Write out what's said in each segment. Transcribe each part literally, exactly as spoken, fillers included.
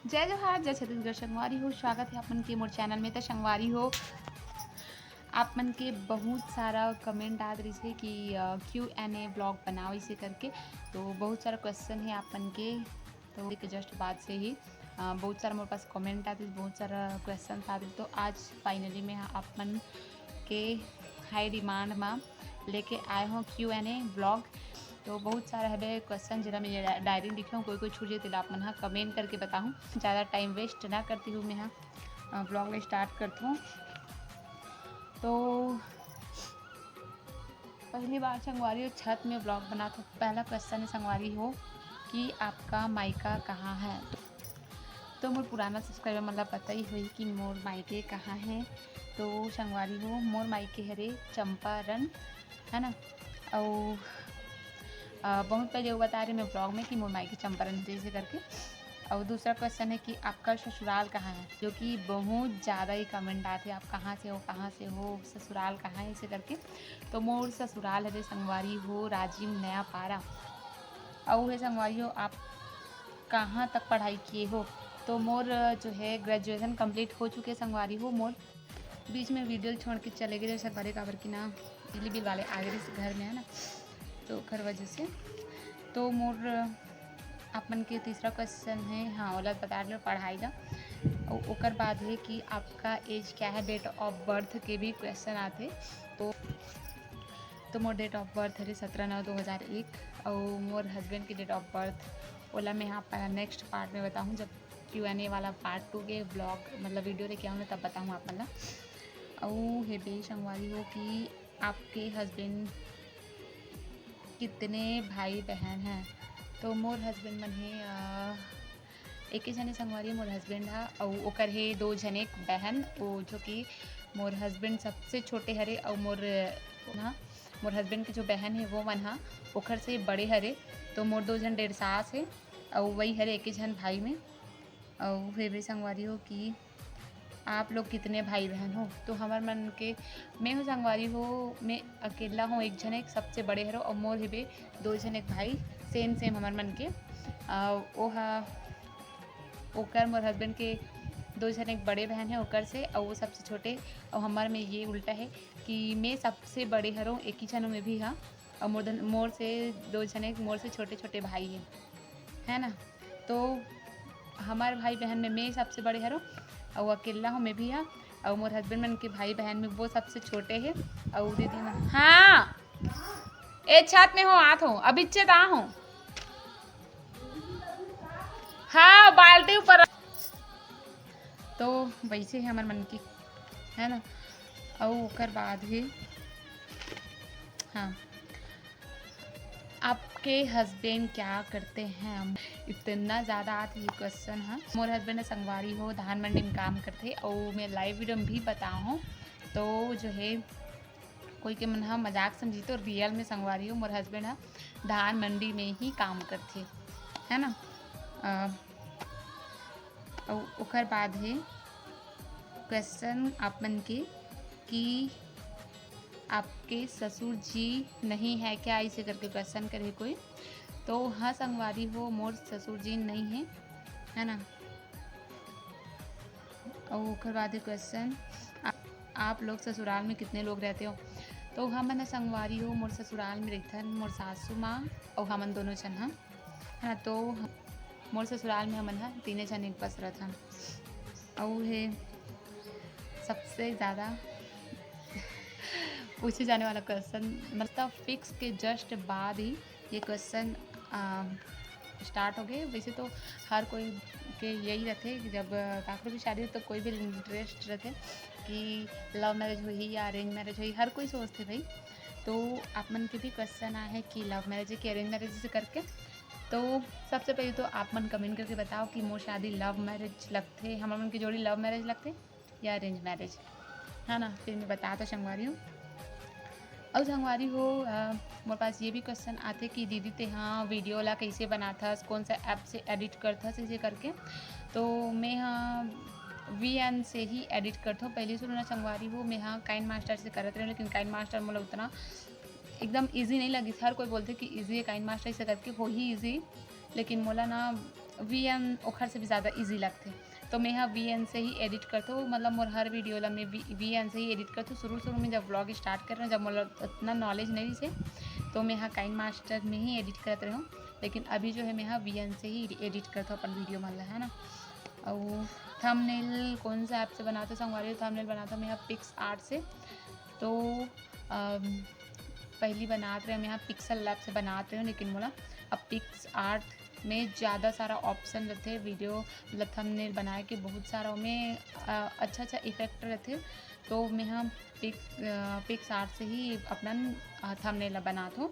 जय जोहार, जय छत्तीसगढ़ संगवारी हो। स्वागत है आप मन के मोर चैनल में। त संगवारी हो, आप मन के बहुत सारा कमेंट आत रहिस हे कि क्यू एन ए ब्लॉग बनाओ इसे करके। तो बहुत सारा क्वेश्चन है आप मन के, तो एक जस्ट बाद से ही अ, बहुत सारा मोर पास कमेंट आत रहिस, बहुत सारा क्वेश्चन आत रहिस। तो आज फाइनली मैं आप मन के हाई डिमांड मा लेके आए हों क्यू एन ए ब्लॉग। तो बहुत सारा हवे क्वेश्चन, जेला मैं डायरी लिखे हों, कोई कोई छूट जाही तेला आप मन ह कमेंट करके बताहू। ज़्यादा टाइम वेस्ट ना करती हूँ मैं ह, ब्लॉग ला स्टार्ट करत हों। तो पहली बार संगवारी हो छत में ब्लॉग बनात हों। पहला क्वेश्चन है संगवारी हो कि आपका मायका कहाँ है? तो, तो मोर पुराना सब्सक्राइबर मन ला पता ही होही कि मोर मायके कहाँ है। तो संगवारी हो, मोर मायके हरे चंपारण, है ना। अउ अ, बहुत पहले वो बता रहे मैं ब्लॉग में कि मोर मायके चंपारण हरे, जैसे करके। और दूसरा क्वेश्चन है कि आपका ससुराल कहाँ है, जो कि बहुत ज़्यादा ही कमेंट आते हैं, आप कहाँ से हो, कहाँ से हो, ससुराल कहाँ है, इसे करके। तो मोर ससुराल हरे संगवारी हो राजिम नया पारा। और है संगवारी हो, आप कहाँ तक पढ़ाई किए हो? तो मोर जो है ग्रेजुएशन कंप्लीट हो चुके संगवारी हो। मोर बीच में वीडियो छोड़ के चले गए संगवारी, काबर कि ना बिजली बिल वाले आ गए इस घर में, है ना, तो ओकर वजह से। तो मोर आप मन के तीसरा क्वेश्चन है, हाँ, ओला बता दो पढ़ाई ला। और ओकर बाद है कि आपका एज क्या है, डेट ऑफ बर्थ के भी क्वेश्चन आते। तो तो मोर डेट ऑफ बर्थ हरे सत्रह नौ दो हज़ार एक। और मोर हस्बैंड के डेट ऑफ बर्थ ओला मैं आप नेक्स्ट पार्ट में बताहूँ, जब क्यू एन ए वाला पार्ट टू के ब्लॉग मतलब वीडियो लेके आऊँ ना, तब बताहूँ आप मन ला। और हे बे संगवारी हो कि आपके हस्बैंड कितने भाई बहन हैं? तो मोर हस्बैंड मन हे अ, एक ही झने संगवारी मोर हस्बैंड हा, अउ ओकर हे दो झने बहन, वो जो कि मोर हस्बैंड सबसे छोटे हरे, अउ मोर ना मोर हस्बैंड के जो बहन हे वो मन हा ओखर से बड़े हरे। तो मोर दो झन डेढ़ सास हे, अउ वही हरे एक ही झन भाई में। अउ हे बे संगवारी हो कि आप लोग कितने भाई बहन हो? तो हमर मन के, मैं हूँ संगवारी हो, मैं अकेला हूँ, एक झन एक सबसे बड़े हरो, और मोर हेबे दो झन एक भाई, सेम सेम हमर मन के। अ, ओ हा, ओकर मोर हस्बैंड के दो झन एक बड़े बहन है ओकर से, और वो सबसे छोटे, और हमर में ये उल्टा है कि मैं सबसे बड़े हरो, एक ही झन में भी हाँ, और मोर दन-, मोर से दो झन एक मोर से छोटे छोटे भाई है, है ना। तो हमारे भाई बहन में मैं सबसे बड़े हरो, और अकेला हूँ मैं भी हाँ, और मोर हस्बैंड मन के भाई बहन में वो सबसे छोटे है। और दीदी मन, हाँ, ए छत में हो, आत हो, अभी चेत आ हो, हाँ, बाल्टी ऊपर। तो वैसे है हमारे मन की, है ना। और ओकर बाद ही, हाँ, आपके हस्बैंड क्या करते हैं? इतना ज़्यादा आत ये क्वेश्चन है। मोर हस्बैंड संगवारी हो धान मंडी में काम करते, और मैं लाइव वीडियो में भी बताऊँ। तो जो है कोई के मन ह मजाक समझी, तो रियल में संगवारी हो मोर हस्बैंड ह धान मंडी में ही काम करथे, है ना। अ, अउ ओकर बाद हे क्वेश्चन आप मन के कि आपके ससुर जी नहीं है क्या, ऐसे करके क्वेश्चन करे कोई। तो हाँ संगवारी हो, मोर ससुर जी नहीं है, है ना। अउ ओकर बाद हे क्वेश्चन, आ-, आप लोग ससुराल में कितने लोग रहते हो? तो हमन ह संगवारी हो, मोर ससुराल में रहिथन मोर सासू माँ अउ हमन दोनों झन ह, है ना। तो मोर ससुराल में हमन ह तीने झन एक बस रहिथन। अउ हे सबसे ज़्यादा पूछे जाने वाला क्वेश्चन, मतलब फिक्स के जस्ट बाद ही ये क्वेश्चन स्टार्ट हो गए। वैसे तो हर कोई के यही रहते कि जब काकरो भी शादी हो तो कोई भी इंटरेस्ट रहते कि लव मैरिज होही या अरेंज मैरिज होही, हर कोई सोचते भाई। तो आप मन के भी क्वेश्चन आए है कि लव मैरिज है कि अरेंज मैरिज से करके। तो सबसे पहले तो आप मन कमेंट करके बताओ कि मोर शादी लव मैरिज लगथे, हमर मन के जोड़ी लव मैरिज लगथे या अरेंज मैरिज, है ना। फिर मैं बता तो संगवारी हूँ। और संगवारी हो, अ, मोर पास ये भी क्वेश्चन आथे कि दीदी तेहा वीडियो ला कैसे बनाथस, कौन सा ऐप से एडिट करथस, इसे करके। तो मैं हाँ वी एन से ही एडिट करथों। पहले सुनो ना संगवारी हो, मैं हाँ काइन मास्टर से करत रहे, लेकिन काइन मास्टर मोला उतना एकदम ईजी नहीं लगिस। हर कोई बोलथे कि ईजी है काइन मास्टर, इसे करके हो ही ईजी, लेकिन मोला ना वी एन ओखर से भी ज़्यादा ईजी लगथे। तो मैं ह वी एन से ही एडिट करथों, मतलब मोर हर वीडियो ला मैं वी एन से ही एडिट करथों। शुरू शुरू में जब व्लॉग स्टार्ट करे रहेंव, जब मोला उतना नॉलेज नहीं रहिसे, तो मैं ह काइन मास्टर में ही एडिट करत रहेंव। लेकिन अभी जो है मैं ह वी एन से ही एडिट करथों अपन वीडियो मन ला, है ना। अउ थंबनेल कौन सा ऐप से बनाथों संगवारी हो? थंबनेल बनाथों मैं ह पिक्स आर्ट से। तो अम, पहली बनात रहेंव मैं ह पिक्सेल लैब से बनात रहेंव, लेकिन मोला अब पिक्स आर्ट में ज़्यादा सारा ऑप्शन रहिथे वीडियो, मतलब थंबनेल बनाए के बहुत सारा ओमे, अ, अच्छा अच्छा इफेक्ट रहिथे। तो मैं ह पिक अ, पिक्स आर्ट से ही अपन, अ, थंबनेल ला बनाथों।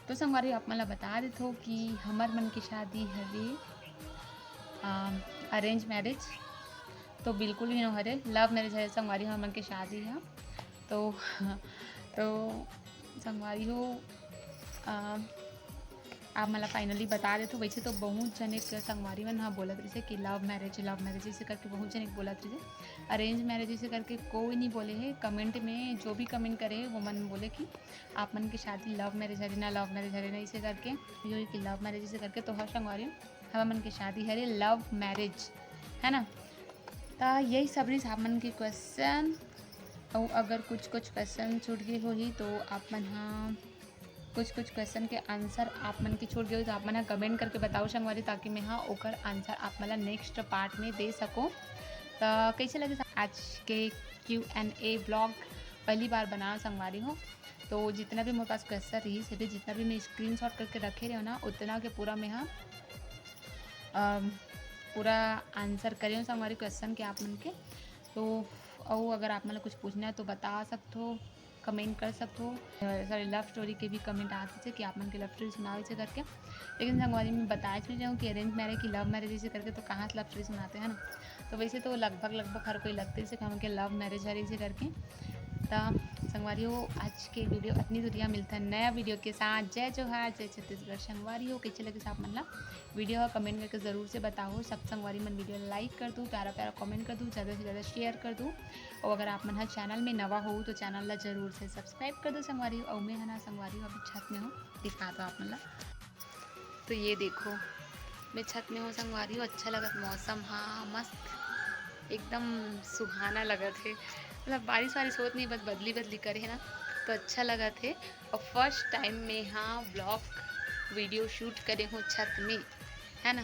तो संगवारी, आप मन ला बता देथों कि हमर मन के शादी हवे, अ, अरेंज मैरिज। तो बिल्कुल भी नो हरे, लव मैरिज हरे संगवारी, हमर मन के शादी ह। तो तो संगवारी हो, अ, आप मन ला फाइनली बता देथों। वैसे तो बहुत जने के संगवारी मन ह बोलत रहिसे कि लव मैरिज, लव मैरिज, ऐसे करके बहुत जने बोलत रहिसे। अरेंज मैरिज ऐसे करके कोई नहीं बोले हे। कमेंट में जो भी कमेंट करे हे, वो मन बोले कि आप मन के शादी लव मैरिज हरे ना, लव मैरिज हरे ना, ऐसे करके। यो कि लव मैरिज ऐसे करके। तो हाँ संगवारी, हमर मन के शादी हरे लव मैरिज, है ना। त यही सब रहिस आप मन के क्वेश्चन। अउ अगर कुछ कुछ क्वेश्चन छूट गए होही, तो आप मन ह कुछ कुछ क्वेश्चन के आंसर आप मन के छूट गए होही, तो आप मन ह कमेंट करके बताओ संगवारी, ताकि मैं ह ओकर आंसर आप मन ला नेक्स्ट पार्ट में दे सकूँ। त कैसे लगे आज के क्यू एंड ए व्लॉग? पहली बार बनाओ संगवारी हो, तो जितना भी मोर पास क्वेश्चन रहिस, जितना भी मैं स्क्रीनशॉट करके रखे रहेंव ना, उतना के पूरा मैं ह, अम, पूरा आंसर करे हों संगवारी क्वेश्चन के आप मन के। तो अउ अगर आप मन ला कुछ पूछना है तो बता सकथो, कमेंट कर सकथो। सॉरी, लव स्टोरी के भी कमेंट आत रहिसे कि आप मन के लव स्टोरी सुनाओ ऐसे करके। लेकिन संगवारी, मैं बताए नहीं रहेंव कि अरेंज मैरिज कि लव मैरिज ऐसे करके, तो कहाँ से लव स्टोरी सुनाते हैं ना। तो वैसे तो लगभग लगभग हर कोई लगथे जैसे कि हमन के लव मैरिज हरे ऐसे करके। त संगवारी हो, आज के वीडियो अतनी दूरिहा, मिलथन नया वीडियो के साथ। जय जोहार, जय छत्तीसगढ़। संगवारी हो, कैसे लगिस आप मन ला वीडियो ह, कमेंट करके जरूर से बताओ। सब संगवारी मन वीडियो ला लाइक कर दू, प्यारा प्यारा कमेंट कर दू, ज़्यादा से ज़्यादा शेयर कर दू। अउ अगर आप मन ह चैनल में नवा हो तो चैनल ला जरूर से सब्सक्राइब कर दू संगवारी हो। अउ मैं ह ना संगवारी हो, अभी छत में हूँ, दिखा दो आप मन ला। तो ये देखो, मैं छत में हूँ संगवारी हो, अच्छा लगत मौसम, हाँ मस्त, एकदम सुहाना लगत हे। मतलब बारिश वारिश होत नहीं, बस बदली बदली करे हे ना, तो अच्छा लगत हे। अउ फर्स्ट टाइम मैं ह व्लॉग वीडियो शूट करे हूँ छत में, है ना।